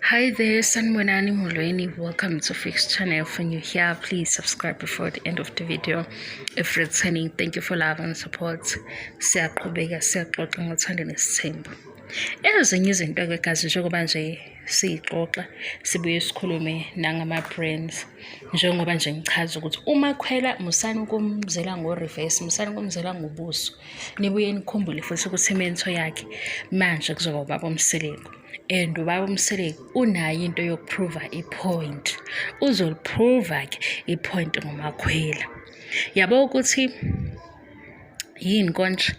Hi there, Sanibonani Molweni. Welcome to Fix Channel. If you're new here, please subscribe before the end of the video. If returning, thank you for love and support. Siyaqhubeka siyaxoxa ngothando nesithembu. Ezinye izinto-ke gazi njengoba nje siyixoxa sibuye sikhulume nangama-brands njengoba nje ngichaza ukuthi uMakhwela musani ukumzela ngo-reverse, musani ukumzela ngobuso. Nibuye nikhumbule futhi ukuthi imentho yakhe manje kuzoba ubaba uMseleku. And ubaba uMseleku unayo into yokuprova i-point. Uzoliprova-ke i-point ngoMakhwela. Yabo ukuthi yini konje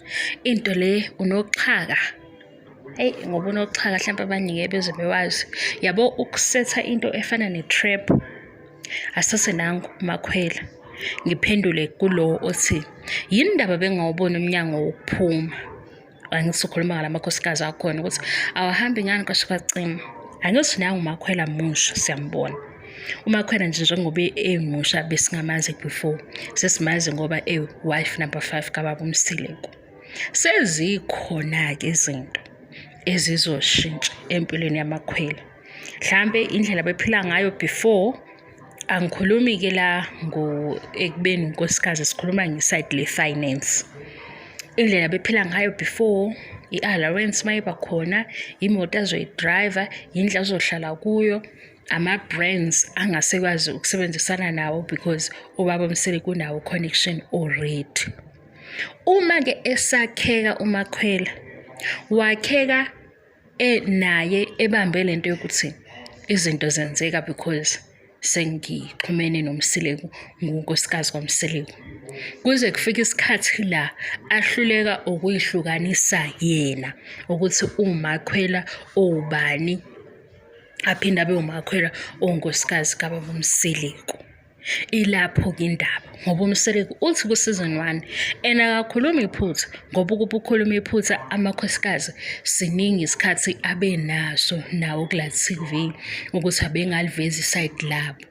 into le unoxhaka eyi ngoba unoxhaka hlampe abaningi beze bewazi yabo ukusetha into efana ne-trap asase nangu uMakhwela ngiphendule kulo othi yini ndaba bengawuboni umnyango wokuphuma angithi ukhuluma ngala makhosikazi akhona ukuthi awahambi ngani kwasho kwacima angithi nangu uMakhwela musha siyambona uMakhwela nje njengoba emusha besingamazi before sesimazi ngoba ewu-wife number 5 kababa uMseleku. Sezikhona-ke izinto ezizoshintsha empilweni yaMakhwela. Mhlampe indlela bephila ngayo before angikhulumi-ke la ngo ekubeni unkosikazi sikhuluma ngesayidi le-finance. Indlela bephila ngayo before i-allowance uma iba khona, imoto azoyidrayiva, yindlu azohlala kuyo, ama-brands angasekwazi ukusebenzisana nawo because ubaba uMseleku unawo connection already. Uma-ke esakheka uMakhwela, wakheka naye ebambe lento yokuthi izinto zenzeka because sengixhumene noMseleku, ngunkosikazi kwaMseleku. Kuze kufike isikhathi la ahluleka ukuyihlukanisa yena ukuthi uMakhwela owubani, aphinde abe uMakhwela owunkosikazi kababa uMseleku. Ilapho-ke indaba ngoba uMseleku uthi ku-season 1 and akakhulumi iphutha ngoba ukuba ukhuluma iphutha amakhosikazi siningi isikhathi abe naso nawo kula TV ukuthi abengalivezi isayidi labo.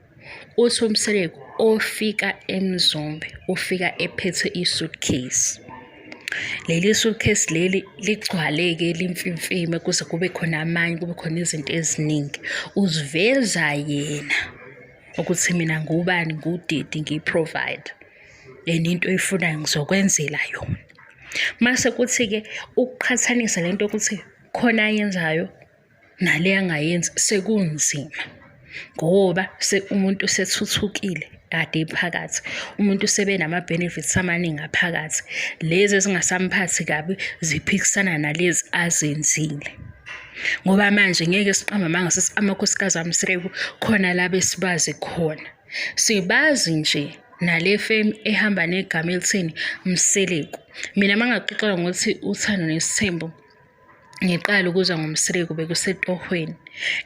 Uthi uMseleku ofika eMzumbe ufika ephethe i-suitcase. Leli suitcase leli ligcwale-ke limfimfime kuze kube khona amanye kube khona izinto eziningi. Uziveza yena ukuthi mina ngubani ngudidi ngiyi-provide and into oyifunayo ngizokwenzela yona. Mase kuthi-ke ukuqhathanisa le nto ukuthi khona ayenzayo nale angayenzi sekunzima ngoba umuntu usethuthukile kade ephakathi umuntu usebe nama-benefits amaningi aphakathi lezi ezingasamphathi kabi ziphikisana nalezi azenzile. Ngoba manje ngeke siqambe amanga sithi amakhosikazi aMseleku khona la besibazi khona. Sibazi nje nale femu ehamba negama elithini Mseleku. Mina uma ngaxoxela ngokuthi uthando nesithembu ngiqala ukuzwa ngoMseleku bekusetohweni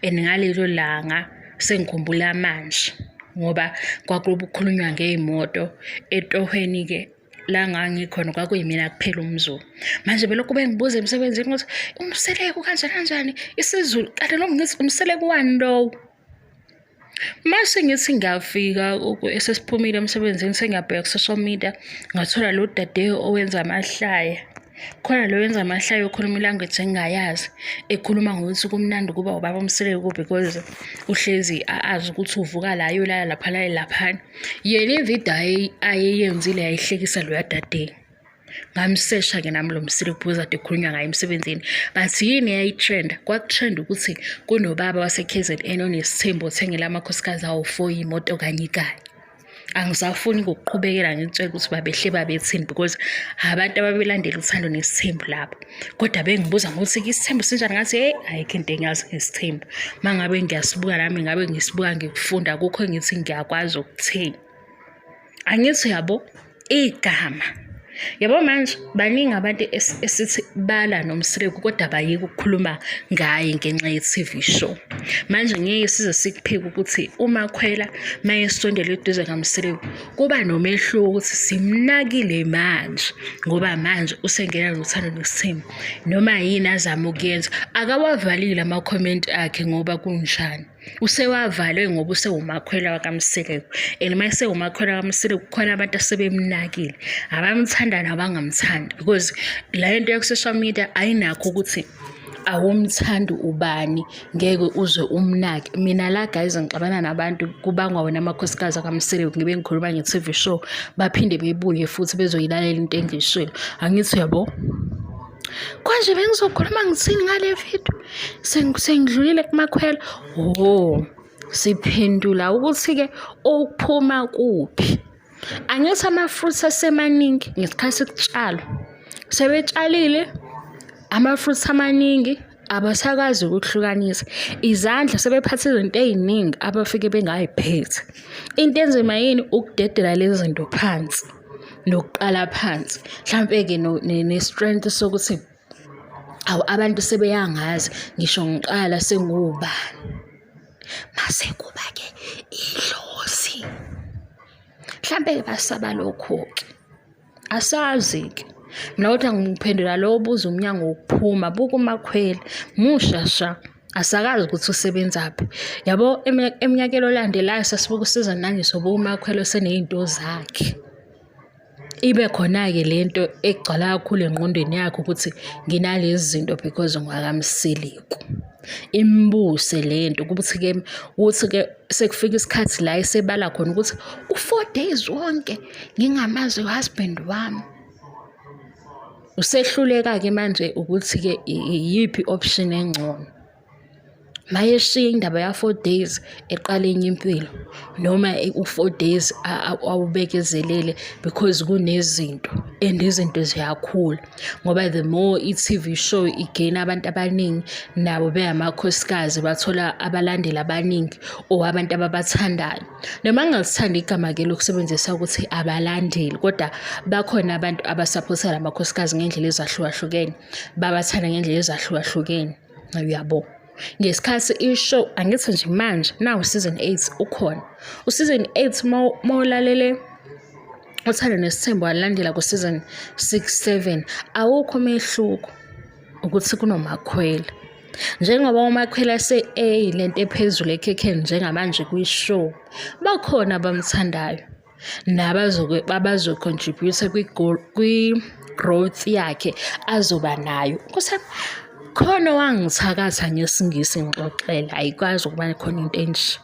and ngalelo langa sengikhumbula manje ngoba kwakulobu kukhulunywa ngey'moto etohweni-ke la ngangikhona kwakuyimina kuphela umZulu. Manje belokhu bengibuza emsebenzini ukuthi uMseleku kanjani kanjani isiZulu kanti noma ngithi uMseleku wani lowo. Mase ngithi ngiyafika esesiphumile emsebenzini sengiyabheka ku-social media ngathola lo dade owenza amahlaya. Khona lo wenza amahlaya okhuluma ilanguage engingayazi ekhuluma ngokuthi kumnandi ukuba ubaba uMseleku because uhlezi azi ukuthi uvuka la ayolala lapha alale laphana. Yena ividiyo ayeyenzile yayihlekisa loya dade. Ngamsesha-ke nami lo Mseleku because kade kukhulunywa ngaye emsebenzini. But yini eyayitrenda? Kwakutrenda ukuthi kunobaba wase-K_Z_N onesithembu othengela amakhosikazi awu-four imoto kanye kanye. Angisafuni ukuqhubekela ngitshele ukuthi babehle babethini because abantu ababelandela uthando nesithembu labo. Kodwa bengibuza ngokuthi isithembu sinjani ngathi hey ayikho into engiyazi ngesithembu. Uma ngabe ngiyasibuka nami ngabe ngisibuka ngikufunda akukho engithi ngiyakwazi ukuthini. Angithi yabo igama. Yabo manje baningi abantu esithi bala noMseleku kodwa bayeke ukukhuluma ngaye ngenxa ye-TV show. Manje ngeke size sikuphike ukuthi uMakhwela mayesondela eduze kaMseleku kuba nomehluko ukuthi simnakile manje ngoba manje usengena nothando nesithembu. Noma yini azama ukuyenza akawavalile amakhomenti akhe ngoba kunjani. Usewavalwe ngoba usewumakhwela wakaMseleku and uma esewumakhwela wakaMseleku kukhona abantu asebemnakile abamthanda nabangamthandi because le nto yaku-social media ayinakho ukuthi Awumthandi ubani, ngeke uze umnake. Mina la guys ngixabana nabantu kubangwa wona amakhosikazi akaMseleku, ngibe ngikhuluma nge-TV show, baphinde bebuye futhi bezoyilalela into engiyishilo. Angithi uyabo? Konje bengizokhuluma ngithini ngale video? Sengidlulile kumakhwela. Oh, siphendula ukuthi-ke okuphuma kuphi. Angithi ama-fruits asemaningi ngesikhathi sekutshalwa. Sebetshalile ama-fruits amaningi abasakwazi ukuhlukanisa. Izandla sebephathe izinto ey'ningi abafike bengay'phethe. Into enzima yini? Ukudedela lezi zinto phansi nokuqala phansi. Mhlampe-ke ne-strength sokuthi awu abantu sebeyangazi ngisho ngiqala sengiwubani. Mase kuba-ke idlozi. Mhlampe-ke basaba lokho-ke. Asazi-ke. Mina kodwa ngiphendula lo obuza umnyango wokuphuma, buka uMakhwela, musha sha. Asakazi ukuthi usebenzaphi. Yabo eminyakeni olandelayo sasibuka uSeason 9 sobuka uMakhwela oseney'nto zakhe. Ibe khona-ke le nto egcwala kakhulu engqondweni yakhe ukuthi nginalezi zinto because ngowakaMseleku. Imbuse le nto ukuthi-ke ukuthi-ke sekufika isikhathi la esebala khona ukuthi u-four days wonke ngingamazi u-husband wami. Usehluleka-ke manje ukuthi-ke iyiphi i-option engcono. Mayeshiya indaba ya-four days eqala enye impilo noma u-four days awubekezelele because kunezinto and izinto ziyakhula ngoba the more i-T_V show i-gain-a abantu abaningi nabo bengamakhosikazi bathola abalandeli abaningi or abantu ababathandayo. Noma ngingalithandi igama-ke lokusebenzisa ukuthi abalandeli kodwa bakhona abantu abasaphotha la makhosikazi ngendlela ezahlukahlukene, babathanda ngendlela ezahlukahlukene. Uyabo? Ngesikhathi i-show angithi nje manje nawu season 8 ukhona. U-season 8 mawulalele Uthando Nesithembu walandela ku-season 6 7 awukho umehluko ukuthi kunoMakhwela. Njengoba uMakhwela se-eyilento ephezulu ekhekheni njengamanje kwi-show, bakhona abamthandayo. Nabazoke abazo-contribute-a kwi-growth yakhe azoba nayo. Nkosi yami, khona owangithakatha ngesiNgisi ngixoxela, ayikwazi ukuba khona into enje.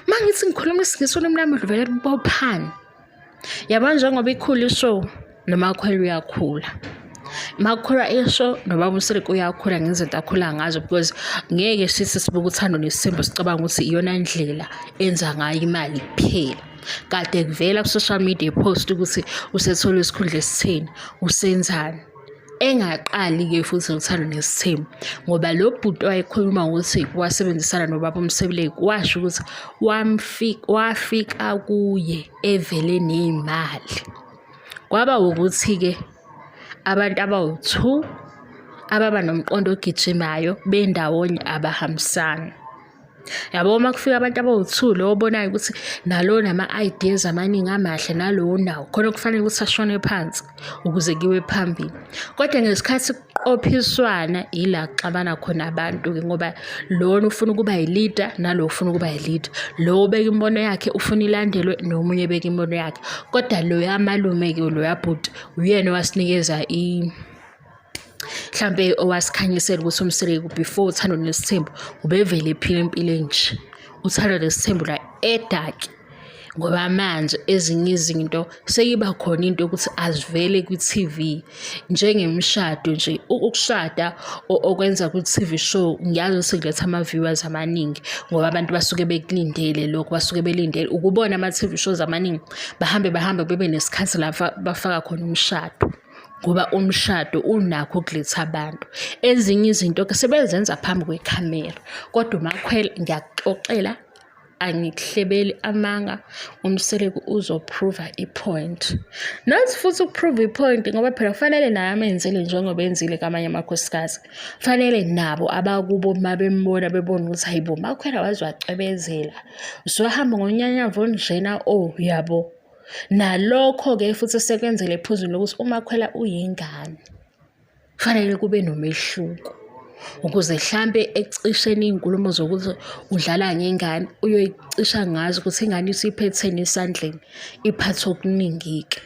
Uma ngithi ngikhuluma isiNgisi ulimi lwami luvele lubophane. Yabo njengoba ikhula i-show noMakhwela uyakhula. Makukhula isho nobaba uMseleku uyakhula ngezinto akhula ngazo because ngeke sithi sibuka uthando nesithembu sicabanga ukuthi iyona ndlela enza ngayo imali kuphela. Kade kuvela ku-social media post ukuthi usethole isikhundla esitheni, usenzani. Engaqali-ke futhi uthando nesithembu ngoba lo bhuti owayekhuluma ngokuthi wasebenzisana nobaba uMseleku washo ukuthi wafika kuye evele ney'mali. Kwaba wukuthi-ke abantu abawu-two ababa nomqondo ogijimayo bendawonye abahambisani. Yabo uma kufika abantu abawu-two lo obonayo ukuthi nalo nama-ideas amaningi amahle nalo unawo, khona kufanele ukuthi ashone phansi ukuze kuyiwe phambili. Kodwa ngesikhathi kuqophiswana ila kuxabana khona abantu-ke ngoba lona ufuna ukuba yi-leader nalo ufuna ukuba yi-leader. Lo ubeka imibono yakhe ufuna ilandelwe nomunye ebeka imibono yakhe. Kodwa loya malume-ke loya bhuti uyena owasinikeza mhlampe owasikhanyisela ukuthi uMseleku before uthando nesithembu ubevele ephila impilo enje. Uthando nesithembu la edaki ngoba manje ezinye izinto seyiba khona into yokuthi azivele kwi-T_V njengemishado nje ukushada okwenza kwi-T_V show ngiyazi ukuthi kuletha ama-viewers amaningi ngoba abantu basuke bekulindele lokho basuke belindele ukubona ama-T_V shows amaningi bahambe bahambe bebe nesikhathi la bafaka khona umshado. Ngoba umshado unakho ukuletha abantu. Ezinye izinto-ke sebezenza phambi kwekhamera, kodwa uMakhwela ngiyakuxoxela angikuhlebeli amanga, uMseleku uzophruva i-point. Not futhi ukuphruva i-point ngoba phela kufanele naye amenzele njengoba enzile kwamanye amakhosikazi. Kufanele nabo abakubo uma bembona bebone ukuthi hayi bo Makhwela waze wacwebezela, usuhamba ngonyanyavu olunjena oh yabo. Nalokho-ke futhi sekwenzele ephuzwini lokuthi uMakhwela uyingane. Kufanele kube nomehluko ukuze hlampe ekucisheni iy'nkulumo zokuthi udlala ngengane uyoyicisha ngazo ukuthi ingane isiphetheni esandleni, iphathe okuningi-ke.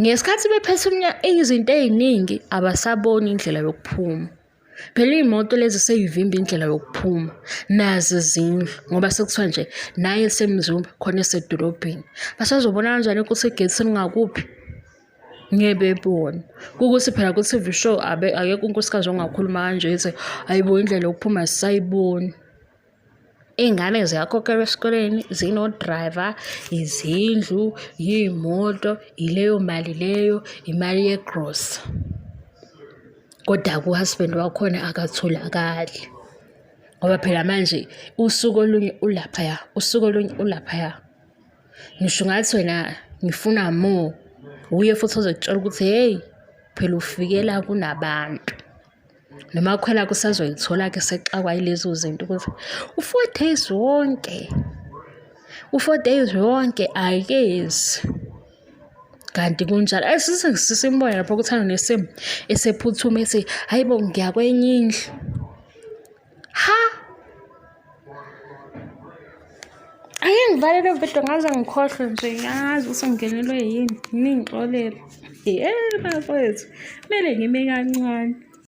Ngesikhathi bephethe izinto ey'ningi abasaboni indlela yokuphuma. Phela iy'moto lezi sey'vimba indlela yokuphuma nazi izindlu ngoba sekuthiwa nje naye esemzumbe khona esedolobheni. Basazobona kanjani ukuthi igate lingakuphi? Ngeke bebone. Kukuthi phela ku-T_V show akekho unkosikazi ongakhuluma kanje ethi hhayi bo indlela yokuphuma asisayiboni. Iy'ngane ziyakhokhelwa esikoleni, zino-driver, izindlu, iy'moto, ileyo mali leyo, imali yegrosa. Koda-ke u-husband wakhona akatholakali ngoba phela manje usuku olunye ulaphaya, usuku olunye ulaphaya. Ngisho ungathi wena ngifuna more, wuye futhi ozokutshela ukuthi hheyi phela ufike la kunabantu. Nomakhwela kusazoyithola-ke sexakwa yilezo zinto ukuthi u-four days wonke, u-four days wonke akezi. Kanti kunjalo. Ayi simbone lapho kuthando nesimo esephuthuma ethi hayi bo ngiya kwenye indlu. Ha! Ake ngivale le video ngaze ngikhohlwe nje ngazi ukuthi ngingenelwe yini. Ningixolele. Yebo bafowethu, kumele ngime kancane.